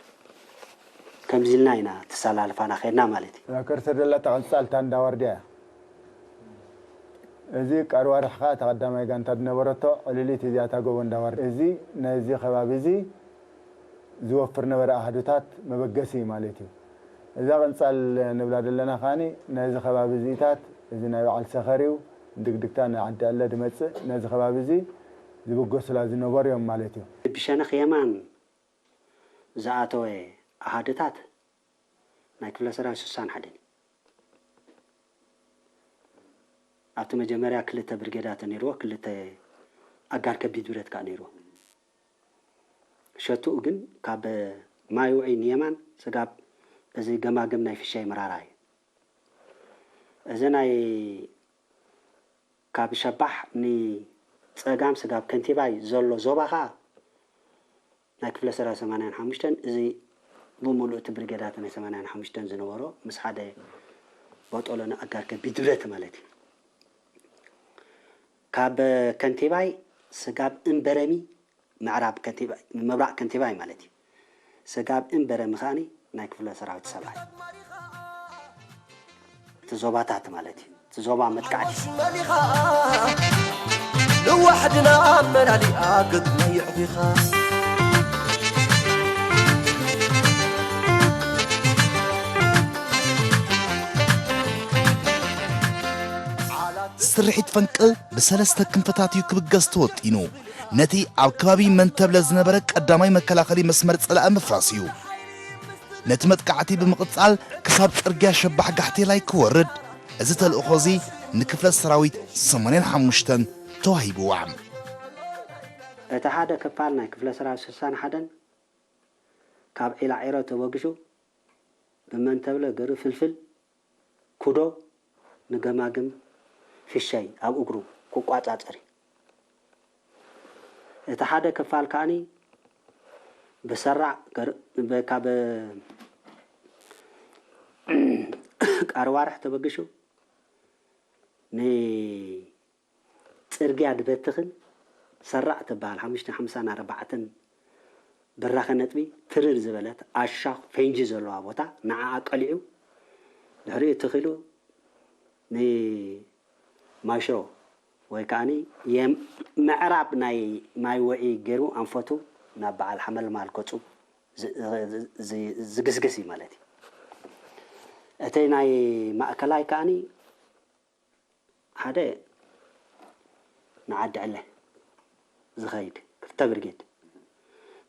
ከምዚ ኢልና ኢና ተሰላልፋና ከድና ማለት እዩ። ከርተደላ ተቐጻልታ እንዳ ዋርድያ እያ። እዚ ቀርዋ ርሕኻ እታ ቀዳማይ ጋንታ ዝነበረቶ ዕልሊት እዚኣ እታ ጎቦ እንዳ ዋርድያ። እዚ ናይዚ ከባቢ እዚ ዝወፍር ነበረ ኣሃዱታት መበገሲ እዩ ማለት እዩ። እዛ ቅንጻል ንብላ ዘለና ከኣኒ ናይዚ ከባቢ እዚኢታት እዚ ናይ በዓል ሰኸር እዩ። ድግድግታ ንዓዲ ኣለ ድመጽእ ነዚ ከባቢ እዚ ዝብገሱላ ዝነበሩ እዮም ማለት እዩ። ብሸነኽ የማን ዝኣተወ ኣሃድታት ናይ ክፍለ ሰራዊት ስሳን ሓደን እዩ። ኣብቲ መጀመርያ ክልተ ብርጌዳት ነይርዎ፣ ክልተ ኣጋር ከቢድ ብረት ከኣ ነይርዎ። ሸትኡ ግን ካብ ማይ ውዑይ ንየማን ስጋብ እዚ ገማግም ናይ ፍሻይ መራራ እዩ። እዚ ናይ ካብ ሸባሕ ንጸጋም ስጋብ ከንቲባይ ዘሎ ዞባ ኸኣ ናይ ክፍለ ሰራዊት ሰማንያን ሓሙሽተን እዚ ብምሉእ እቲ ብርጌዳት ናይ ሰማንያን ሓሙሽተን ዝነበሮ ምስ ሓደ ቦጦሎኒ ኣጋር ከቢድ ብረት ማለት እዩ። ካብ ከንቲባይ ስጋብ እምበረሚ ምዕራብ ከንቲባይ ምብራቕ ከንቲባይ ማለት እዩ። ስጋብ እምበረሚ ከኣኒ ናይ ክፍለ ሰራዊት ሰብኣይ እቲ ዞባታት ማለት እዩ። እቲ ዞባ መጥቃዕቲ ንዋሕድና ኣመላሊኣ ገጥና የዕቢኻ ስርሒት ፈንቅል ብሰለስተ ክንፍታት እዩ ክብገስ ተወጢኑ። ነቲ ኣብ ከባቢ መንተብለ ዝነበረ ቀዳማይ መከላኸሊ መስመር ጸላኢ ምፍራስ እዩ። ነቲ መጥቃዕቲ ብምቕጻል ክሳብ ጽርግያ ሸባሕ ጋሕቴላይ ክወርድ፣ እዚ ተልእኾ እዚ ንክፍለ ሰራዊት ሰማንያን ሓሙሽተን ተዋሂብዋ። እቲ ሓደ ክፋል ናይ ክፍለ ሰራዊት ስሳን ሓደን ካብ ዒላዒሮ ተበጊሱ ብመንተብለ ገሩ ፍልፍል ኩዶ ንገማግም ፍሸይ ኣብ እግሩ ክቋጻጸር እዩ። እቲ ሓደ ክፋል ከኣኒ ብሰራዕ ካብ ቃርዋርሕ ተበግሹ ንጽርግያ ድበትኽን ሰራዕ ትበሃል ሓሙሽተ ሓምሳን ኣርባዕተን ብራኸ ነጥቢ ትርር ዝበለት ኣሻኽ ፈንጂ ዘለዋ ቦታ ንዓኣ ቀሊዑ ድሕሪኡ ትኺሉ ንማሾ ወይ ከዓኒ የም-፣ ምዕራብ ናይ ማይ ውዒ ገይሩ ኣንፈቱ ናብ በዓል ሓመልማል ገጹ ዝ-፣ ዝ-፣ ዝ-፣ ዝግስግስ እዩ ማለት እዩ። እቲ ናይ ማእከላይ ከዓኒ ሓደ ንዓዲ ዕለ ዝኸይድ ክልተ ብርጌድ፣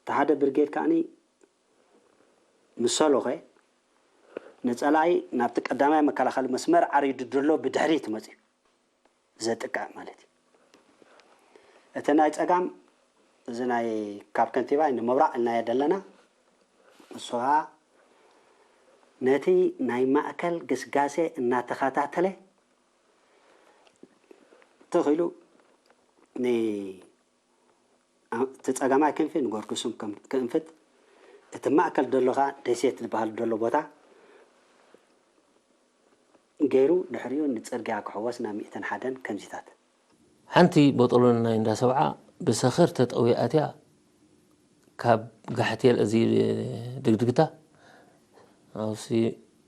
እቲ ሓደ ብርጌድ ከዓኒ ምስ ሰሎኸ ንጸላኢ ናብቲ ቀዳማይ መከላኸሊ መስመር ዓሪዱ ዘሎ ብድሕሪት መጺኡ ዘጥቅዕ ማለት እዩ። እቲ ናይ ጸጋም እዚ ናይ ካብ ከንቲባ ንምብራቕ ኢልናዮ ዘለና እሱ ኸኣ ነቲ ናይ ማእከል ግስጋሴ እናተኸታተለ ትኺሉ ን-፣ እቲ ጸጋማይ ክንፊ ንጎርጉሱም ከም-፣ ክእንፍት፣ እቲ ማእከል ደሎ ኸኣ ደሴት ዝበሃል ደሎ ቦታ ገይሩ ድሕሪኡ ንጽርግያ ክሕወስ ናብ ሚእትን ሓደን ከምዚታት። ሓንቲ ቦጦሎኒ ናይ እንዳ ሰብዓ ብሰኸር ተጠዊኣትያ ካብ ጋሕቴል እዚ ድግድግታ ኣብሲ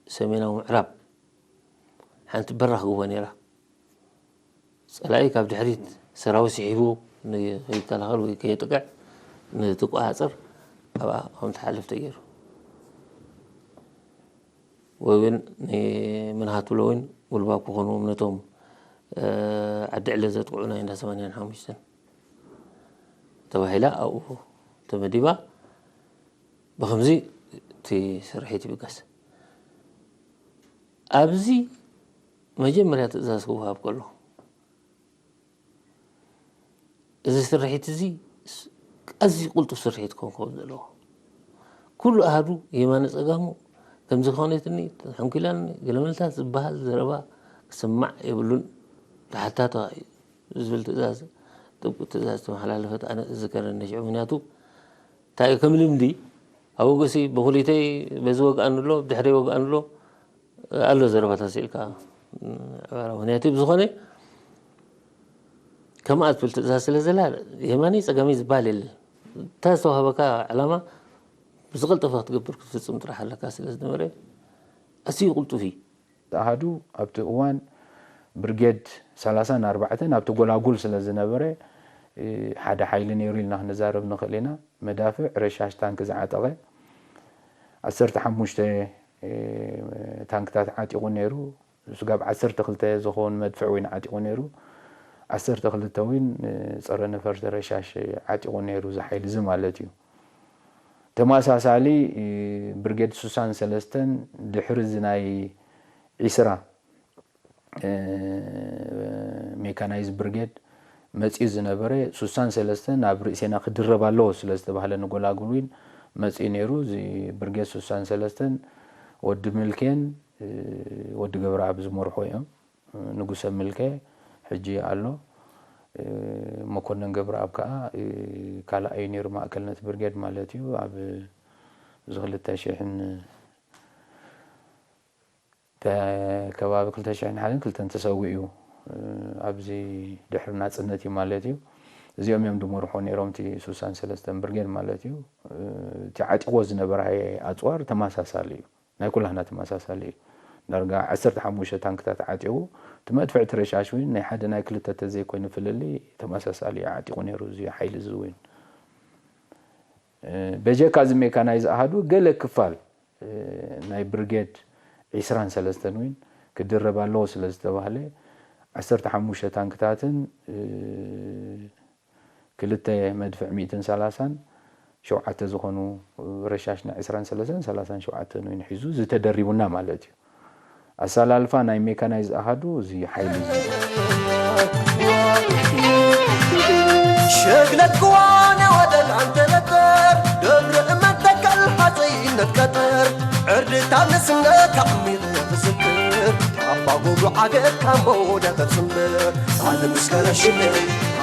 ሰሜናዊ ምዕራብ ሓንቲ በራኽ ግቦ ነይራ። ጸላኢ ካብ ድሕሪት ሰራዊት ስሒቡ ንከይከላኸል ወይ ከየጥቅዕ ንትቆጻጸር ኣብኣ ከም ትሓልፍ ተገይሩ። ወይ እውን ንምንሃትሎ እውን ጉልባብ ክኾኑ ነቶም፣ እ፣ ዓዲ ዕለ ዘጥቅዑ ናይ እንዳ ሰማንያን ሓሙሽተን ተባሂላ ኣብኡ ተመዲባ። ብኸምዚ እቲ ስርሒት ይብገስ። ኣብዚ መጀመርያ ትእዛዝ ክወሃብ ከሎ፣ እዚ ስርሒት እዚ ስ-፣ ኣዝዩ ቅልጡፍ ስርሒት ክኸውን ከም ዘለዎ፣ ኩሉ ኣሃዱ የማነ ጸጋሙ ከምዚ ክኾነትኒ፣ ተሐንኲላኒ፣ ገለመለታት ዝበሃል ዘረባ ክስማዕ የብሉን፣ ተሓታታ እዩ ዝብል ትእዛዝ፣ ጥብቂ ትእዛዝ ተመሓላለፈት። ኣነ እዝከረኒ ሽዑ፣ ምኽንያቱ እንታይ እዩ፣ ከም ልምዲ ኣብ ወገሲ ብኹሊተይ በዚ ወግኣኒ ኣሎ፣ ብድሕረይ ወግኣኒ ኣሎ፣ ኣሎ ዘረባታት ስኢልካ ዕባራ። ምኽንያቱ ብዝኾነ ከምኣ ትብል ትእዛዝ ስለ ዘላ፣ የማኒ ጸጋሚ ዝበሃል የለን። እታ ዝተዋህበካ ዕላማ ብዝቐልጠፈ ክትገብር ክትፍጽም ጥራሕ ኣለካ ስለ ዝነበረ፣ ኣዝዩ ቅልጡፍ እዩ። ኣሃዱ ኣብቲ እዋን ብርጌድ ሰላሳን ኣርባዕተን ኣብቲ ጎላጉል ስለ ዝነበረ፣ እ፣ ሓደ ሓይሊ ነይሩ ኢልና ክንዛረብ ንኽእል ኢና። መዳፍዕ፣ ረሻሽ፣ ታንክ ዝዓጠቐ፣ ዓሰርተ ሓሙሽተ፣ እ፣ ታንክታት ዓጢቑ ነይሩ። ስጋብ ዓሰርተ ክልተ ዝኸውን መድፍዕ እውን ዓጢቑ ነይሩ። ዓሰርተ ክልተ እውን፣ እ፣ ጸረ ነፈርቲ ረሻሽ ዓጢቑ ነይሩ፣ እዚ ሓይሊ እዚ ማለት እዩ። ተመሳሳሊ፣ እ፣ ብርጌድ ስሳን ሰለስተን ድሕሪ እዚ ናይ ዒስራ፣ እ፣ ሜካናይዝ ብርጌድ መጺኡ ዝነበረ፣ ስሳን ሰለስተን ናብ ርእሴና ክድረብ ኣለዎ ስለ ዝተባህለ ንጎላጉል እውን መጺኡ ነይሩ። እዚ ብርጌድ ስሳን ሰለስተን ወዲ ምልኬን፣ እ፣ ወዲ ገብረኣብ ዝመርሖ እዮም። ንጉሰ ምልከ ሕጂ ኣሎ። እ፣ መኮነን ገብረኣብ ከኣ፣ እ፣ ካልኣይ እዩ ነይሩ ማእከል ነቲ ብርጌድ ማለት እዩ። ኣብ እዚ ክልተ ሽሕን፣ ተ-፣ ከባቢ ክልተ ሽሕን ሓደን ክልተን ተሰዊኡ እዩ። እ፣ ኣብዚ ድሕሪ ናጽነት እዩ ማለት እዩ። እዚኦም እዮም ድመርሑ ነይሮም እቲ ስሳን ሰለስተን ብርጌድ ማለት እዩ። እ፣ እቲ ዓጢቕዎ ዝነበረ ኣጽዋር ተመሳሳሊ እዩ። ናይ ኩላህና ተመሳሳሊ እዩ። ዳርጋ ዓሰርተ ሓሙሽተ ታንክታት ዓጢቑ፣ እቲ መድፍዕ፣ እቲ ረሻሽ እውን ናይ ሓደ ናይ ክልተ ተዘይኮይኑ ፍልልይ ተመሳሳሊ እዩ ዓጢቑ ነይሩ እዚ ሓይሊ እዚ እውን። እ፣ በጀካ እዚ ሜካናይዝ ኣሃዱ ገለ ክፋል፣ እ፣ ናይ ብርጌድ ዒስራን ሰለስተን እውን ክድረብ ኣለዎ ስለ ዝተባህለ፣ ዓሰርተ ሓሙሽተ ታንክታትን፣ እ፣ ክልተ መድፍዕ ሚእትን ሰላሳን ሸውዓተ ዝኾኑ ረሻሽ ናይ ዕስራን ሰለስተን ሰላሳን ሸውዓተን ኮይኑ ሒዙ ዝተደሪቡና ማለት እዩ። ኣሰላልፋ ናይ ሜካናይዝ ኣሃዱ እዚ ሓይሊ እዚ። ሸግለት ክዋነ ወደል ኣንተለተር ደብረ እመተከል ሓፀይነት ቀጠር ዕርድታ ንስነት ኣዕሚቕ ዝዝክር ኣጎብሎ ዓገብ ካምቦ ወዳተር ጽምብር ኣነ ምስጋና ሽምር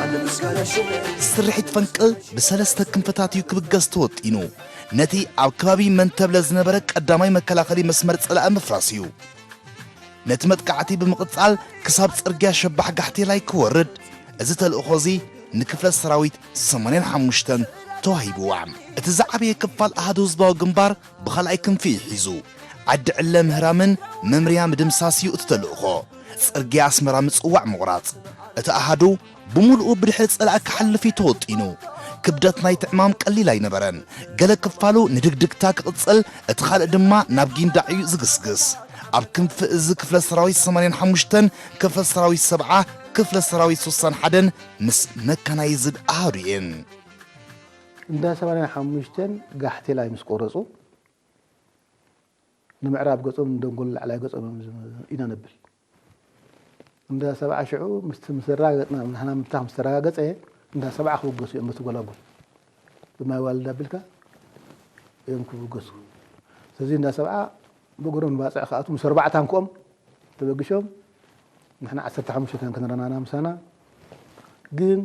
ኣነ ምስጋና ሽምር ስርሒት ፈንቅል ብሰለስተ ክንፍታት እዩ ክብገስ ተወጢኑ። ነቲ ኣብ ከባቢ መንተብለ ዝነበረ ቀዳማይ መከላኸሊ መስመር ጸላኢ ምፍራስ እዩ። ነቲ መጥቃዕቲ ብምቕጻል ክሳብ ጽርግያ ሸባሕ ጋሕቴላይ ክወርድ፣ እዚ ተልእኾ እዚ ንክፍለ ሰራዊት ሰማንያን ሓሙሽተን ተዋሂብዋ። እቲ ዝዓበየ ክፋል ኣሃዱ ህዝባዊ ግንባር ብኻልኣይ ክንፊ እዩ ሒዙ። ዓዲ ዕለ ምህራምን መምርያ ምድምሳስ እዩ እቲ ተልእኾ። ጽርግያ ኣስመራ ምጽዋዕ ምቑራጽ። እቲ ኣሃዱ ብምሉኡ ብድሕሪ ጸላኢ ክሓልፍ እዩ ተወጢኑ። ክብደት ናይቲ ዕማም ቀሊል ኣይነበረን። ገለ ክፋሉ ንድግድግታ ክቕጽል፣ እቲ ካልእ ድማ ናብ ጊንዳዕ እዩ ዝግስግስ። ኣብ ክንፊ እዚ ክፍለ ሰራዊት ሰማንያን ሓሙሽተን፣ ክፍለ ሰራዊት ሰብዓ፣ ክፍለ ሰራዊት ስሳን ሓደን ምስ መካናይዝድ ኣሃዱ እየን። እንዳ ሰማንያን ሓሙሽተን ጋሕቴላይ ምስ ቆረጹ፣ ንምዕራብ ገጾም ንደንጎሎ ላዕላይ ገጾም እዮም ዝም-፣ ኢና ነብል። እንዳ ሰብዓ ሽዑ ምስቲ ምስ ዘረጋገጽና፣ ንሕና ምምታኽ ምስ ተረጋገጸ፣ እንዳ ሰብዓ ክብገሱ እዮም በቲ ጎላጉል። ብማይ ዋልድ ኣቢልካ እዮም ክብገሱ። ስለዚ እንዳ ሰብዓ ብእግሮም ንባጽዕ ክኣትዉ ምስ ኣርባዕተ ታንክኦም ተበጊሶም፣ ንሕና ዓሰርተ ሓሙሽተ ታንክ ነረናና ምሳና። ግን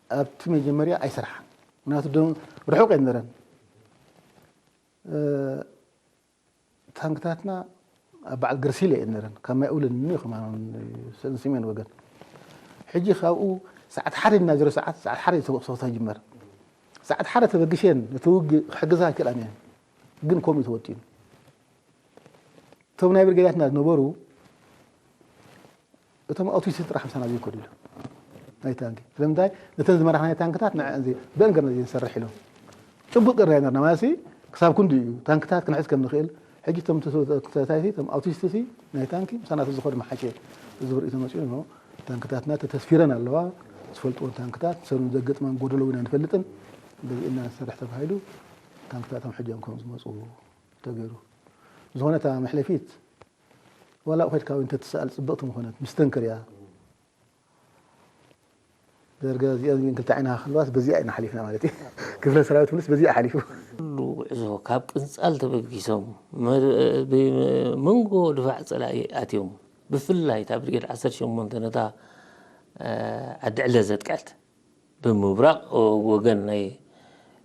ኣብቲ መጀመርያ ኣይሰርሓን። ምኽንያቱ ዶ-፣ ርሑቕ እየን ነረን። እ፣ ታንክታትና ኣብ በዓል ገርሲለ እየን ነረን። ካብ ማይ ኡልን እኒ ከማን ሰንስሜን ወገን። ሕጂ ካብኡ ሰዓት ሓደ እና ዜሮ ሰዓት፣ ሰዓት ሓደ ተኩስ ተኾስ ይጅመር። ሰዓት ሓደ ተበጊሰን እቲ ውግእ ክሕግዛ ኣይክእላን እየን። ግን ከምኡ ተወጢኑ። እቶም ናይ ብርጌዳትና ዝነበሩ፣ እቶም ኣውቲስት ጥራሕ ምሳና ዘይኮዱ ኢሉ ናይ ታንኪ። ስለምንታይ? ነተን ዝመራሕናዮ ታንክታት ንዐን ዘይ-፣ ብአን ገርና ዘይንሰርሕ ኢሎም። ጭቡጥ ገርና ነርና። ማለት ሲ፣ ክሳብ ክንዲ እዩ። ታንክታት ክንሕዝ ከም ንኽእል። ሕጂ እቶም ተሰ-፣ ተሳታፊ፣ እቶም ኣውቲስት ሲ፣ ናይ ታንኪ ምሳና ተዝኾዱ መሓሸ ዝብል ርእይቶ መጺኡ እሞ፣ ታንክታትና ተተስፊረን ኣለዋ። ዝፈልጥዎን ታንክታት፣ ሰኑን ዘገጥመን ጎደሎ እውን ኣይንፈልጥን። በዚ እና ንሰርሕ ተባሂሉ፣ ታንክታቶም ሕጂ እዮም ከም ዝመጹ ተገይሩ። ዝኾነ እታ መሕለፊት፣ ዋላ ኮይድካ እውን እንተትሰኣል ጽብቕቲ ምኾነት፣ ምስ ተንክር እያ። ደርገ እዚኣን እዚን ክልተ ዓይና ክህልዋስ በዚኣ ኢና ሓሊፍና ማለት እዩ። ክፍለ ሰራዊት ምንስ በዚኣ ሓሊፉ። ኩሉ ጉዕዞ ካብ ቅንጻል ተበጊሶም፣ መ-፣ ብመንጎ ድፋዕ ጸላኢ ኣትዮም። ብፍላይ እታ ብርጌድ ዓሰርተ ሸሞንተ ነታ፣ እ፣ ዓዲ ዕለ ዘጥቅዐት። ብምብራቕ ወገን ናይ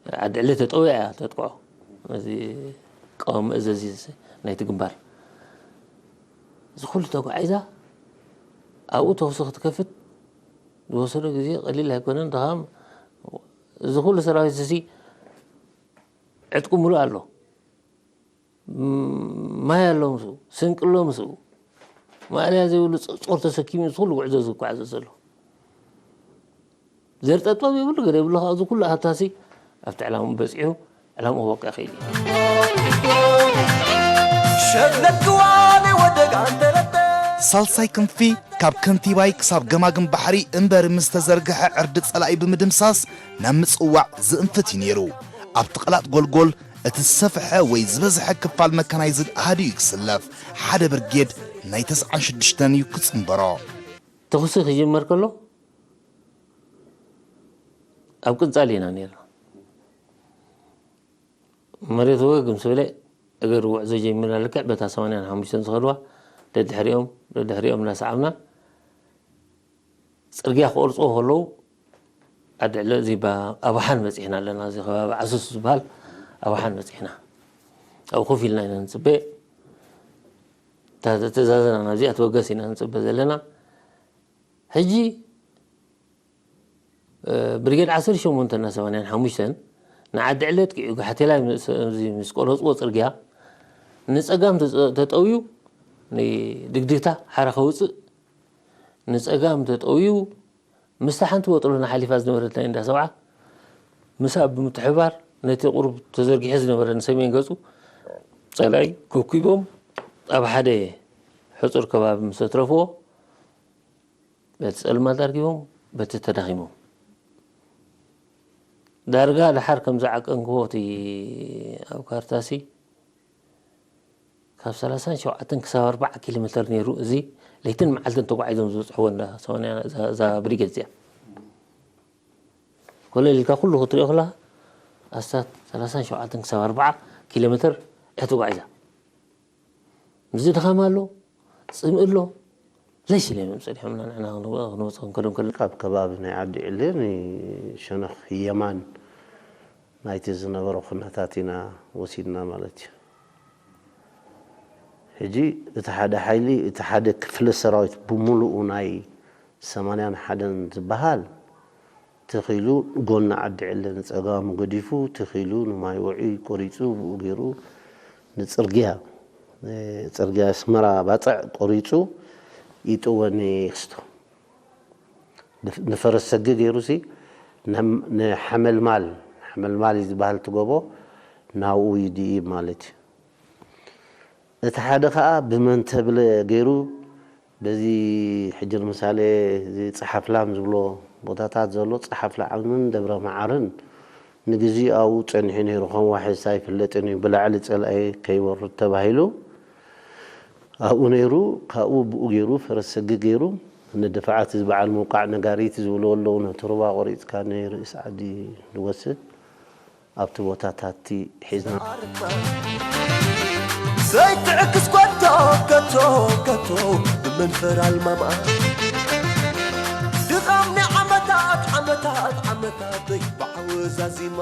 ዓዲ ዕለ ተጠውያ እያ ተጥቅዖ። እዚ ቀዋሚ መእዘዚ ናይቲ ግንባር። እዚ ኩሉ ተጓዒዛ ኣብኡ ተኹሲ ክትከፍት ዝወሰዶ ግዜ ቀሊል ኣይኮነን። ድኻም እዚ ኩሉ ሰራዊት እዚ ዕጥቁ ሙሉእ ኣሎ። ም-፣ ማይ ኣሎ ምስኡ፣ ስንቂ ኣሎ ምስኡ። ማእለያ ዘይብሉ ጸ-፣ ጾር ተሰኪሙ እዚ ኩሉ ጉዕዞ ዝጓዓዞ ዘሎ። ዘር ጠጠው የብሉ፣ ገለ የብሉ። ካብ እዚ ኩሉ ኣታሲ ኣብቲ ዕላምኡ በጺሑ፣ ዕላምኡ ከወቅዕ ክእል እዩ። ሸለክዋኒ ወደግ ኣንተለተ ሳልሳይ ክንፊ ካብ ከንቲባይ ክሳብ ገማግም ባሕሪ እምበር ምስ ተዘርግሐ ዕርዲ ጸላኢ ብምድምሳስ ናብ ምጽዋዕ ዝእንፍት እዩ ነይሩ። ኣብቲ ቀላጥ ጎልጎል እቲ ዝሰፍሐ ወይ ዝበዝሐ ክፋል መካናይዝድ ኣሃዱ እዩ ክስለፍ። ሓደ ብርጌድ ናይ ተስዓን ሽዱሽተን እዩ ክጽንበሮ። ተኹሲ ክጅመር ከሎ ኣብ ቅንጻል ኢና ነይርና። መሬት ወገግ ምስ በለ እግር ጉዕዞ ጀሚርና። ልክዕ በታ ሰማንያን ሓሙሽተን ዝኸድዋ ደድሕሪኦም፣ ደድሕሪኦም እናሰዓብና ጽርግያ ክቆርጽዎ ከለዉ ዓዲ ዕለ እዚ ባ-፣ ኣባሓን በጺሕና ኣለና። እዚ ከባቢ ዓሱስ ዝበሃል ኣባሓን በጺሕና። ኣብኡ ኮፍ ኢልና ኢና ንጽበ። እታ ትእዛዝና ናብዚኣ ትበገስ ኢና ንጽበ ዘለና። ሕጂ፣ እ፣ ብሪጌድ ዓሰርተ ሸሞንተ እና ሰማንያን ሓሙሽተን ንዓዲ ዕለ ኣጥቂዑ ጋሕቴላይ ምስ፣ እዚ ምስ ቆረጽዎ ጽርግያ ንጸጋም ተጸ-፣ ተጠውዩ ንድግድግታ ሓራ ከውጽእ ንጸጋም ተጠውዩ ምስታ ሓንቲ ወጥሮና ሓሊፋ ዝነበረት ናይ እንዳ ሰብዓ ምሳእ ብምትሕብባር ነቲ ቁሩብ ተዘርጊሑ ዝነበረ ንሰሜን ገጹ ጸላኢ ከኪቦም ኣብ ሓደ ሕጹር ከባቢ ምስ ኣትረፍዎ በቲ ጸልማት ኣርጊቦም በቲ ተዳኺሞም። ዳርጋ ድሓር ከም ዝዓቀንክዎ እቲ ኣብ ካርታሲ ካብ ሰላሳን ሸውዓተን ክሳብ ኣርባዓ ኪሎ ሜተር ነይሩ። እዚ ለይትን መዓልትን ተጓዒዞም ዝበጽሕዎ እንዳ ሰማንያ እዛ፣ እዛ ብሪጌድ እዚኣ። ኮለል ኢልካ ኩሉ ክትሪኦ ከለኻ ኣስታት ሰላሳን ሸውዓተን ክሳብ ኣርባዓ ኪሎ ሜተር እያ ተጓዒዛ። ምስዚ ድኻም ኣሎ፣ ጽምእ ኣሎ። ለይስ ኢለ መምጽእ ዲሖምና ንሕና ክንወ-፣ ክንወጽእ ክንከዶም ከለና። ካብ ከባቢ ናይ ዓዲ ዕሌ ንሸነኽ የማን ናይቲ ዝነበረ ኩነታት ኢና ወሲድና ማለት እዩ። ሕጂ እቲ ሓደ ሓይሊ፣ እቲ ሓደ ክፍለ ሰራዊት ብምሉኡ ናይ ሰማንያን ሓደን ዝበሃል ትኺሉ ጎኒ ዓዲ ዕለ ንጸጋሙ ገዲፉ፣ ትኺሉ ንማይ ውዑይ ቆሪጹ፣ ብኡ ገይሩ ንጽርግያ፣ እ፣ ጽርግያ ኣስመራ ባጽዕ ቆሪጹ ይጥወኒ ክስቶ። ንፍ-፣ ንፈረስ ሰጊ ገይሩሲ፣ ንም-፣ ንሐመልማል፣ ሐመልማል እዩ ዝበሃል እቲ ጎቦ፣ ናብኡ ይድይብ ማለት እዩ። እቲ ሓደ ኸኣ ብመንተብለ ገይሩ፣ በዚ ሕጂ ንምሳሌ፣ እዚ ጸሓፍላም ዝብሎ ቦታታት ዘሎ፣ ጸሓፍላምን ደብረ መዓርን ንግዜኡ ኣብኡ ጸኒሑ ነይሩ። ከም ዋሕስ ኣይፍለጥን እዩ፣ ብላዕሊ ጸላኢ ከይወርድ ተባሂሉ ኣብኡ ነይሩ። ካብኡ ብኡ ገይሩ፣ ፈረስ ሰጊ ገይሩ፣ ንድፋዓት እዚ በዓል ምውቃዕ ነጋሪት ዝብልዎ ኣለዉ፣ ነቲ ሩባ ቆሪጽካ ንርእሲ ዓዲ ዝወስድ ኣብቲ ቦታታት ሒዝና። ዘይትዕክስ ከቶ፣ ከቶ፣ ከቶ፣ ብመንፈር ኣልማማ። ድኻም ንዓመታት፣ ዓመታት፣ ዓመታት፣ በዓወዛዚማ።